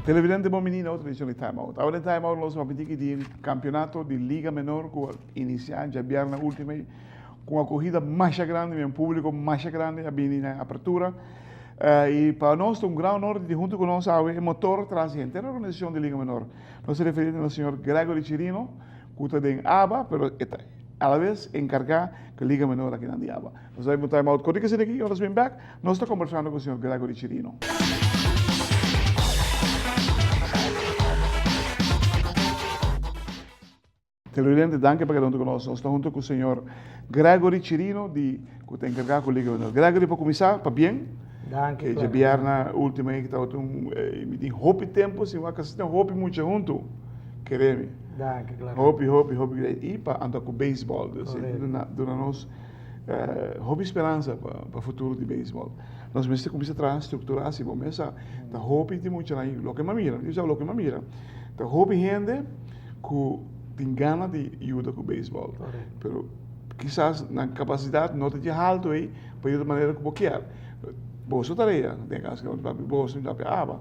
Televidente bon bini na otro edicion di Time Out. Awe den Time Out nos papia tiki di campeonato di Liga Menor cu a inicia djabièrnè ultimo ei cu un acogida masha grandi, un publico masha grandi a bini na e apertura. Y pa nos ta un gran honor di tin hunto cu nos awe e motor tras di henter organisacion di Liga Menor. Nos ta referi na señor Gregory Chirino cu ta den aba pero e ta alaves encarga cu Liga Menor akinan di aba. Nos ta bai un time out cortico asina aki y ora nos bin bek nos ta combersando cu señor Gregory Chirino. Televidente danki pa keda hunto cu nos. Nos ta hunto cu señor Gregory Chirino di cu ta encarga cu Liga Menor. Gregory pa cuminsa pabien. Danki. E djabièrnè ultimo ei tabata un mi tin hopi tempo sin wak asina hopi mucha hunto. Kere mi. Danki Claret. Hopi hopi hopi great y pa anda cu baseball. Dus duna duna nos hopi speransa pa futuro di baseball. Nos mester cuminsa traha structura si bo mesa ta hopi di muchanan loke mi a mira mi ta bisa loke mi a mira ta hopi hende ku tin gana di yuda ku beisbòl, pero kisas nan kapasidat no ta dje haltu ei pa yuda manera ku bo kier. Boso tarea, den e kaso ku mi ta papia boso, mi ta papia aba,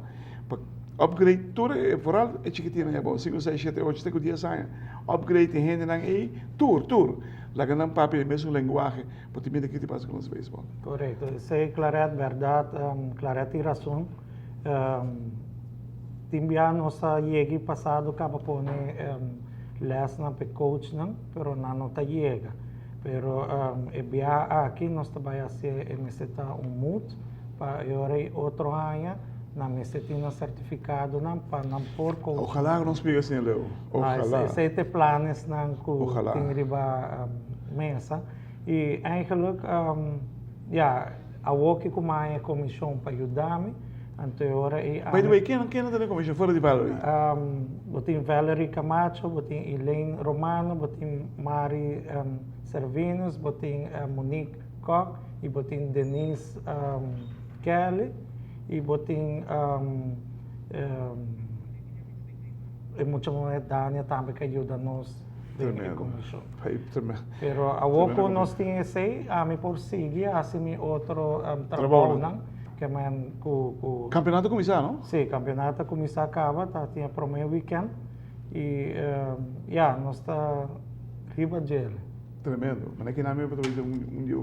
pa upgrade tur e, foral e chikitinnan ei abou, sinku, seis, shete, ocho te ku dies aña, upgrade e hendenan ei tur, tur, laga nan papia e mesun lenguahe pa tin mira kiko ta pasa ku nos beisbòl. Korekto, esei Claret bèrdat, Claret tin rason. Tin bia nos a yega y pasado caba pone lesnan p'e coachnan, pero nan no ta yega. Pero e bia aki nos ta bay haci e mester ta un moed pa e ora y otro aña nan mester tin nan certificadonan pa nan por coach. Ojalá nos piga asina leu. Ojalá. Esey ta e planesnan cu tin riba mesa. Y eigenlijk, ya. Awor ki ku maya e komishon pa yuda mi, anto e ora ei By the way, ken ken ta den komishon fuera di Valerie? Bo tin Valerie Camacho, bo tin Elaine Romano, bo tin Mari Servinus, bo tin Monique Kok i bo tin Denise Kelly i bo tin e mucha muher Dania tambe ku a yuda nos. den e komishon. Pero awor ku nos tin esei, ami por sigui hasi mi otro trabounan. Ke men ku ku. Kampeonato a kuminsá, no? Sí, kampeonato a kuminsá kaba, ta tin e promé wikènt i ya, nos ta riba djele. Tremendo. Mane kinan mi por ta un di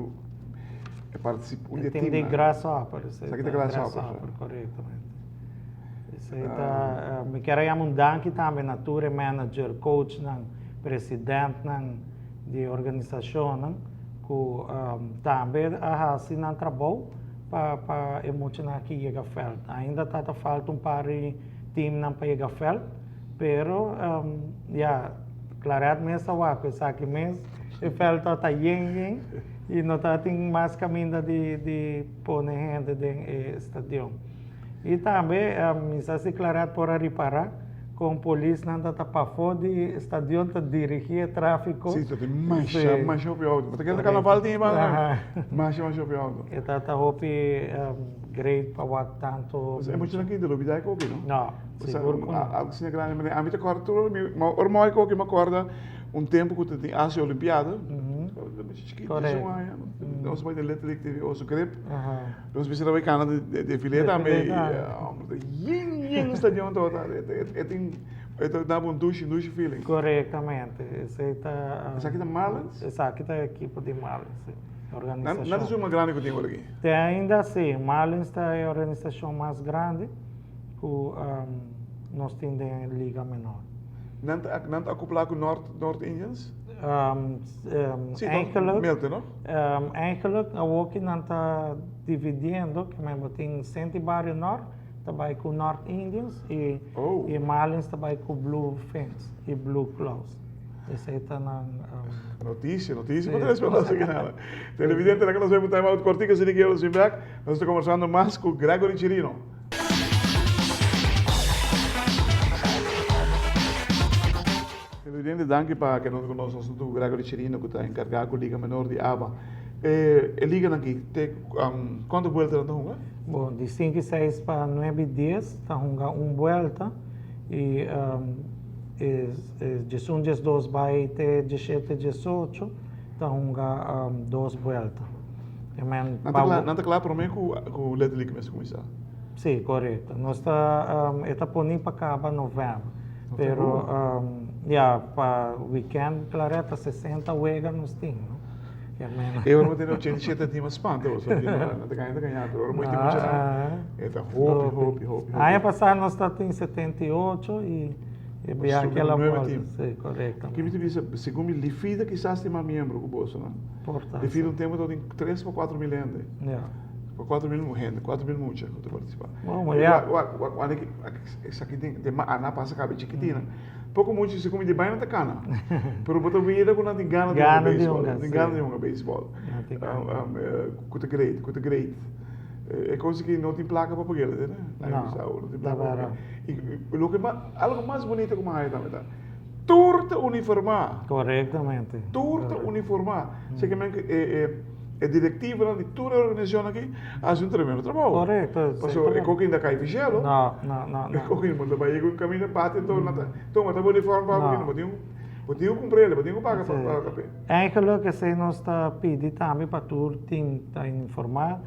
e partisip, un di e team. E team di Grasshopper. Esaki ta Grasshopper. Korektamente. Esei ta, mi kier a yama un danki tambe na tur e manager, coachnan, presidentnan di organisashonnan ku tambe a hasi nan trabou pa pa e muchanan aki yega vèlt. Ainda ta ta falta un par di teamnan pa yega vèlt, pero ya, Claret mes a wak ku esaki mes e vèlt tabata yen yen i no tabatin mas kaminda di di pone hende den e stadion. I tambe mi sa si Claret por a ripara con polisnan ta ta pafó di stadion ta dirigi e trafico. Si, ta tin masha, masha hopi auto. Bo ta kere ta carnaval tin eiba? Masha, masha hopi auto. E ta ta hopi great pa wak tanto. E muchanan kinta lo bida e koki, no? No, sigur cu no. Algo asina grandi. Ami ta corda tur, ora mi a oi koki mi a corda un tempo cu ta tin Asia Olimpiada. Chiquito, dies un aña. Nos bai den Little League TV oso grip. Nos bisa bai cana de defile tambe. Yin yin stadion tabata. E tin e ta daba un dushi dushi feeling. Correctamente. Esey ta. Esaki ta Marlins? Esaki ta ekipo di Marlins, si. Organisacion. Nan ta esun mas grandi cu tin awor aki? Te ainda si. Marlins ta e organisacion mas grandi cu nos tin den Liga Menor. Nan ta nan ta acopla cu North North Indians? Sí, toch? Milton, no? Eigenlijk awoki nan ta dividiendo, ke men bo tin Senti Bario Nort ta bai ku North Indians i Oh. i Marlins ta bai ku Blue Fins i Blue Claws. Esei ta nan Noticia, noticia pa tres pa nos aki nada. Televidente, laga nos bai pa un time out kortiko, asina ke nos bin bek. Nos ta kombersando mas ku Gregory Chirino. Televidente, danki pa keda ku nos. Nos ta ku Gregory Chirino ku ta enkargá ku Liga Menor di aba. E liganan aki te cuanto buelta nan ta hunga? Bon, di sinku i seis pa nuebe i dies ta hunga un buelta i e diesun diesdos bai te diesshete diesocho ta hunga dos buelta. Nan ta kla prome ku Little League mester kuminsá? Sí, korekto. Nos ta e ta poni pa kaba novèmber. Pero ya pa wikènt Claret ta 60 wega nos tin, no? E ora bo tene 87 team a spanta bo, so nan ta gaña ta gaña, pero ora bo tin mucha nan e ta hopi hopi hopi. Aña pasá nos ta tin 78 i e biaha ki a la bolta. Sí, korekto. Ki mi ta bisa, segun mi Lifida kisas tin mas miembro ku boso, no? Por ta. Lifida un tempu tabatin 3 pa 4 mil hende. Ya. Pa 4 mil hende, 4 mil mucha ku ta partisipá. Bon, ya. Wak, wak, wak, esaki den, den a pasa kabe chikitina. Poko mucha si kumi di bai nan ta kana. Pero bo ta wira ku nan tin gana di hunga beisbòl. Nan tin gana di hunga beisbòl. Ku ta great, ku ta great. E kos aki no tin plaka pa pag'el, te ne? No, no tin plaka pa pag'el. I loke mas, algo mas bunito ku mi haya tambe ta, tur ta uniformá. Korektamente. Tur ta uniformá. Sekemen ku e E directivonan di tur e organisacion aki a haci un tremendo trabou. Correcto. Pasobra e koki no ta cay fishelo. No, no, no, no. E koki no ta bay yega un caminda bati anto nan ta toma ta bo uniform pa bo tin bo tin cu cumprele bo tin cu paga pa p'e. Eigenlijk esey nos ta pidi tambe pa tur tin ta informa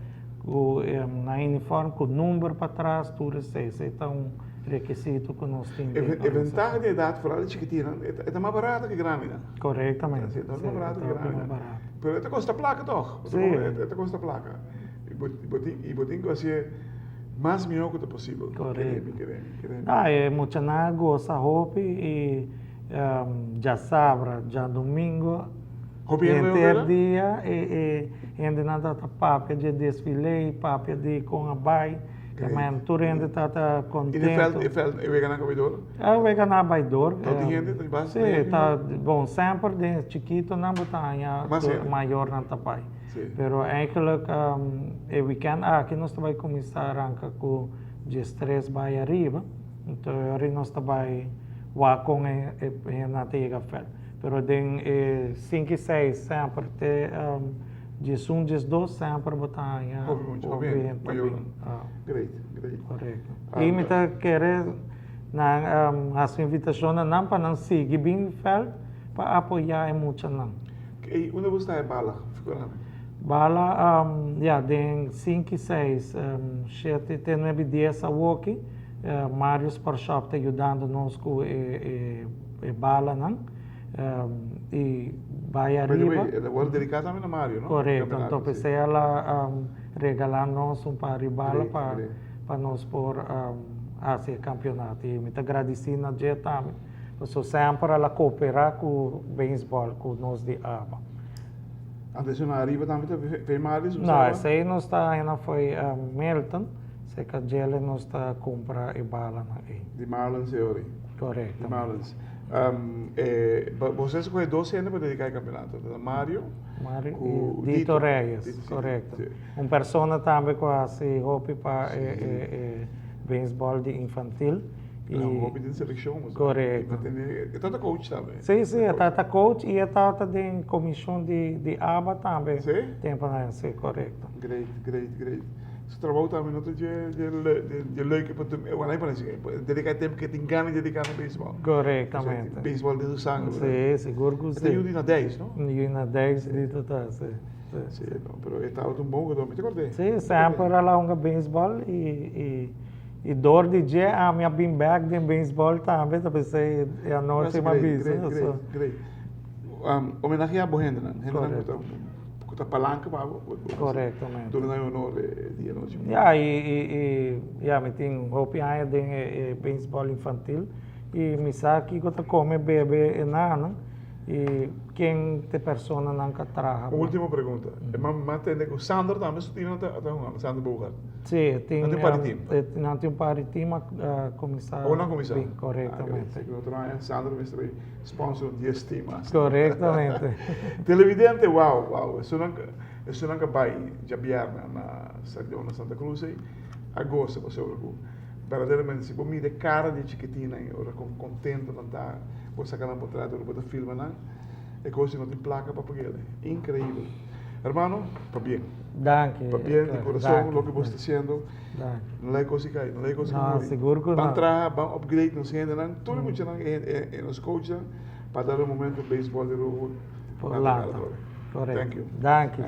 cu nan uniform cu number patras tur esey esey ta un rekisito cu nos tin. E ventaha di edad foral di chikitinnan e ta mas barato cu e grandinan. Correctamente. E ta mas barato cu e grandinan. Pero e ta kosta plaka tòg. Sí. E ta kosta plaka. I bo, bo tin, i bo tin ku hasié mas mihó ku ta posibel. Korekto. Kere mi, kere mi, kere mi. No, e muchanan a gosa hopi i djasabra, djadumingu, Hopi hende bai henter ora? dia e e hendenan tabata papia dje desfile i papia di kon a bai. Great. Men tur hende tabata I de kontento. vèlt, e vèlt, e weganan ku a bai dor? E weganan a bai dor. Ta tin hende? Ta basta Sí, hende? ta, bon, semper den chikitonan bo ta haña Mas hende. mayornan ta bai. Sí. Pero eigenlijk e weekend aki nos ta bai kuminsá ranka ku diestres bai ariba. Enton e ora nos ta bai wak kon e hendenan ta yega vèlt. Pero den e sinku i seis semper te 11, 12 semper bo ta haña Hopi mucha, hopi hende, mayornan. Great, great. Korekto. I mi ta kere nan hasi invitashon na nan pa nan sigui bin vèlt pa apoyá e muchanan. I unda bo sta e bala? Figura mi. Bala, ya, den sinku i seis, shete te nuebe i dies awoki, Mario Sport Shop ta yudando nos ku e balanan. I bai By the ariba. way, e wòrdu dediká tambe na Mario, no? Korekto, Kampeonato, anto si. p'esei el a regalá nos un par di bala Great, pa great. pa nos por hasi e kampeonato. I mi ta gradisí na dje tambe, pasobra semper el a kooperá ku beisbòl ku nos di aba. Anto esei na ariba tambe ta fe Marius No, usaba? esei nos ta haña fo'i Milton, serka djele nos ta kumpra e balanan ei. Di Marlins e ora ei. Korekto. Di Marlins. Boso a skohe dos hende pa dediká e kampeonato, ta Mario Mario ku i Dito Dito. Reyes, Dito, si, korekto. si. Un persona tambe ku a hasi hopi pa e beisbòl di infantil. El a hopi den selekshon. Korekto. E tabata coach tambe. Si, si, e tabata coach i e tabata den komishon di aba tambe. Si? Temponan, si, korekto. Great, great, great. Su trabou tambe no ta dje dje leuke pa tur, bueno a mi parece dedica e tempo ke tin gana di dedica na beisbol. Korektamente. Beisbol den su sangre. Si, sigur ku si. E ta yu di na deis, no? Yu na deis di total, si. Si, no, pero e tabata un bon hugador, mi ta kord'é. Si, semper el a hunga beisbol i i dor di dje ami a bin bek den beisbol tambe, ta p'esei e anochi mi a bisa. Great, great, great. Homenahea bo hendenan, hendenan ku ta. Ku ta palanca pa bo. Korektamente. Duna nan e honor e dia nochi. Ya, i i i ya mi tin hopi aña den e e beisbòl infantil i mi sa kiko ta kome, bebe e nannan i ken ta e personanan ka traha. Un ultimo pregunta. E man tende ku Sander tambe su team ta hunga, Sander Bogart. Si, e tin. Nan tin un par di team. Nan tin un par di team a kuminsá. Awor nan kuminsá? Korektamente. Ah, otro aña Sander mester bai. Sponsor 10 team mas. Correctamente. Televidente, wow, wow. Esunnan, esunnan ka bai djabièrnè na stadion na Santa Cruz ei, a gosa pasobra ku berdaderamente si bo mira e kara di e chikitinnan ei ora kon kontento nan ta, bo saka nan potret ora bo ta filma nan, e kos ei no tin plaka pa pag'el. Inkreibel. Hermano, pabien. Danki. Pabien di corazon loke bo ta haciendo. No laga cos cay, no laga cos muri. Sigur cu no. Ban traha, ban upgrade nos hendenan, tur e muchanan e nos coachnan pa dado momento baseball di Aruba por lanta. Correcto. Thank you. Danki.